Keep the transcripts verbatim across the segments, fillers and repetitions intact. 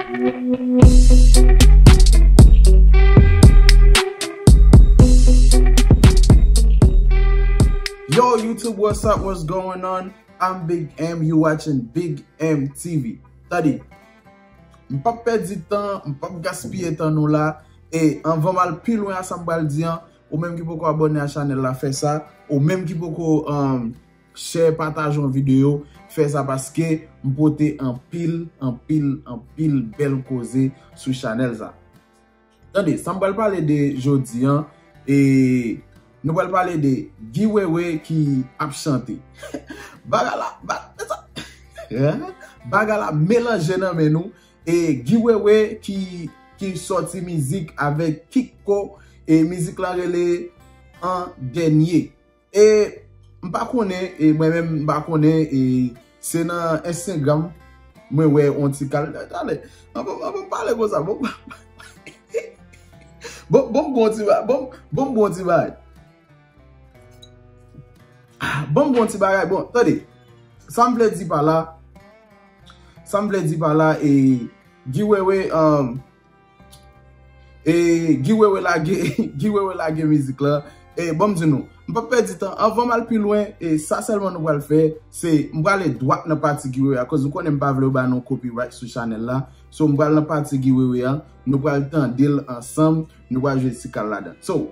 Yo, YouTube, what's up? What's going on? I'm Big M, you watching Big M T V. Tande, m p ap pèdi tan, m p ap gaspiye tan nou la. E anvan m al pi lwen a sa m pral di an, ou menm ki poko abòne a chanèl la, fè sa. Ou menm ki poko, um, share, pataje yon videyo, fè sa paske m pote anpil, anpil, anpil bèl koze sou chanèl sa. Tande, sa m pral pale de jodi an, e nou pral pale de Guy Wewe ki ap chante. Bagay la, ba-, sa, bagay la melanje nan men nou. E Guy Wewe ki, ki sòti mizik avèk Kiko, e mizik la rele An Dènye. E m pa konnen, e mwen menm m pa konnen, e se nan Instagram mwen wè yon ti kal. Talè, an bon, an bon pale konsa, bon. Bon, bon, bon ti ba-, bon, bon, bon ti bagay. Ah, bon, bon ti bagay, bon, tande. Sa m vle di pa la, sa m vle di pa la, e Guy Wewe, um, E Guy Wewe lage, Guy Wewe lage mizik la. E ban m di nou, m p ap pèdi tan. Anvan m al pi lwen, e sa sèlman nou pral fè, se m prale dwat nan pati Guy Wewe, akoz nou konnen m pa vle yo ba nou copyright sou chanèl la. So, m pral nan pati Guy Wewe a, nou pral tande l ansanm, nou pral jwe ti kal ladan. So,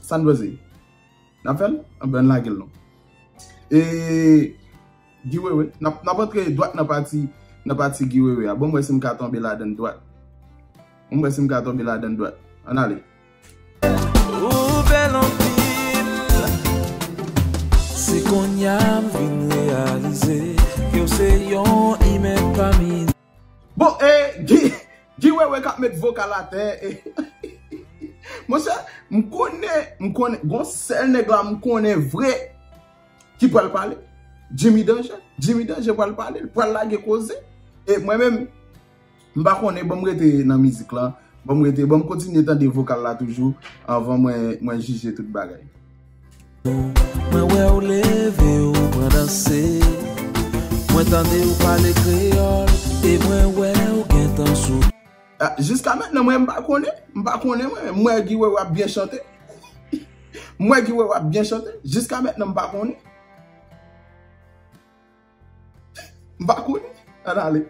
sa n panse? N ap fè l? Anben, n lage l non. E Guy Wewe, n ap, n ap antre dwat nan pati, nan pati Guy Wewe a. Bon, m wè si m ka tonbe ladan dwat. Bon, m wè si m ka tonbe ladan dwat. Ann ale. Ou bèl anpil. Se kounye a m vin reyalize ke w se yon imèt pami. Bon, e, Guy, Guy Wewe k ap met vokal atè. E, monchè, m konnen, m konnen, gon sèl nèg la m konnen vre ki pral pale. Jimmy Danger. Jimmy Danger pral pale, l pral lage koze. E mwen menm, m pa konnen, ban m rete nan mizik la. Ban m rete, ban m kontinye tande vokal la toujou anvan mwen, mwen jije tout bagay. Mwen wè w leve, w pran danse. Mwen tande w pale kreyòl, e mwen wè w gentan sou. Ah, jiska mentnan, mwen, m pa konnen. M pa konnen, mwen. M wè Guy Wewe ap byen chante. M wè Guy Wewe ap byen chante. Jiska mentnan, m pa konnen. M pa konnen. Ann ale.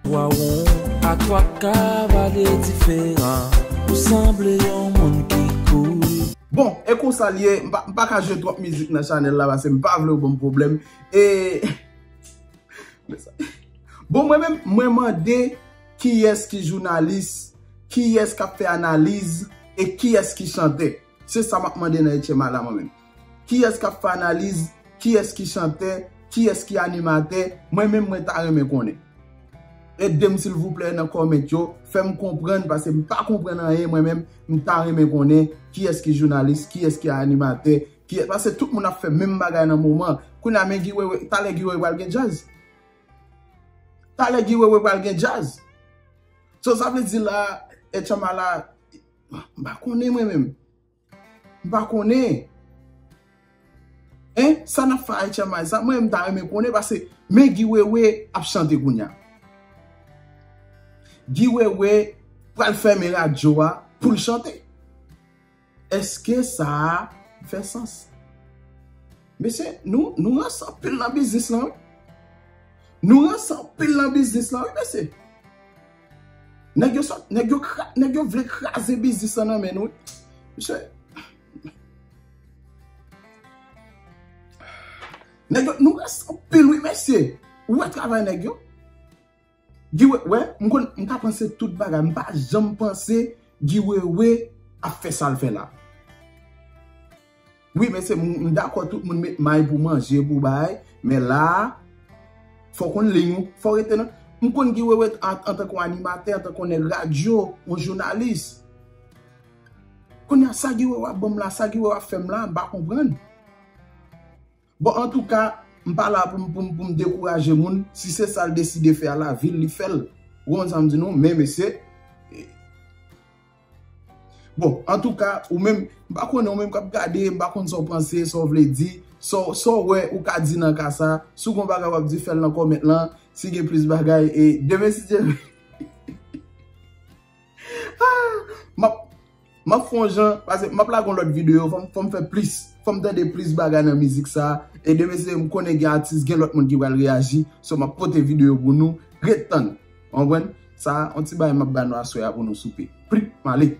Twa won ak twa kavalye diferan. Ou sanble yon moun ki cool. Bon, e konsa l ye. M pa, m pa ka jwe twòp mizik nan chanèl la, paske m pa vle yo ban m pwoblèm. E, bon, mwen menm, mwen mande kiyès ki jounalis, kiyès k ap fè analiz, e kiyès ki chantè. Se sa m ap mande nan H M A la, mwen menm. Kiyès k ap fè analiz? Kiyès ki chantè? Kiyès ki animatè? Mwen menm, mwen ta renmen konnen. Ede m, silvouplè, nan comment yo. Fè m konprann, paske m pa konprann anyen, mwen menm. M ta renmen konnen kiyès ki jounalis, kiyès ki animatè, kiyès, paske tout moun ap fè menm bagay nan moman. Kounye a, men Guy Wewe, talè Guy Wewe pral gen djaz. Talè Guy Wewe pral gen djaz. So, sa vle di la, H M A la, m pa konnen mwen menm. M pa konnen. Hein? Sa n ap fè a H M I sa? Mwen, m ta renmen konnen, paske men Guy Wewe ap chante kounye a. Guy Wewe pral fèmen radyo a pou l chante. Èske sa a fè sans? Mesye, nou, nou ranse anpil nan biznis lan, wi. Nou ranse anpil nan biznis lan, wi, mesye. Nèg yo sot, nèg yo kra-, nèg yo vle kraze biznis lan nan men nou, wi. Mesye. Nèg yo, nou ranse anpil, wi, mesye. Ou wè travay nèg yo? Guy Wewe, wè, m konn, m ka panse tout bagay. M pa janm panse Guy Wewe ap fè sa l fè la. Wi, mesye, m, m dakò tout moun met may pou manje, pou bay, men la a, fò w konn liy ou, fò w rete nan. M konn Guy Wewe an, antanke yon animatè, antanke yon nèg radyo, yon jounalis. Kounye a, sa Guy Wewe ap ban m la, sa Guy Wewe ap fè m la, m pa konprann. Bon, antouka, m pa la pou m, pou m, pou m dekouraje moun. Si se sa l deside fè a, lavi l, li fè l. Ou konprann sa m di nou? Men, mesye, bon, antouka, ou menm, m pa konnen, ou menm k ap gade, m pa konn sa w panse, sa w vle di, sa w, sa w wè, ou ka di nan ka sa. Si w gen yon bagay w ap di, fè l nan comment lan. Si gen plis bagay, e demen, si Dye vle. M ap fè yon jan, paske m ap lage yon lòt videyo, fò m, fò m fè plis. Fò m tande plis bagay nan mizik sa. E demen se m konnen gen atis, gen lòt moun ki pral reyaji. So, m ap pote videyo pou nou. Ret tann. Ou konprann? Sa, yon ti bagay m ap ba nou aswè a pou nou soupe. Prit, m ale.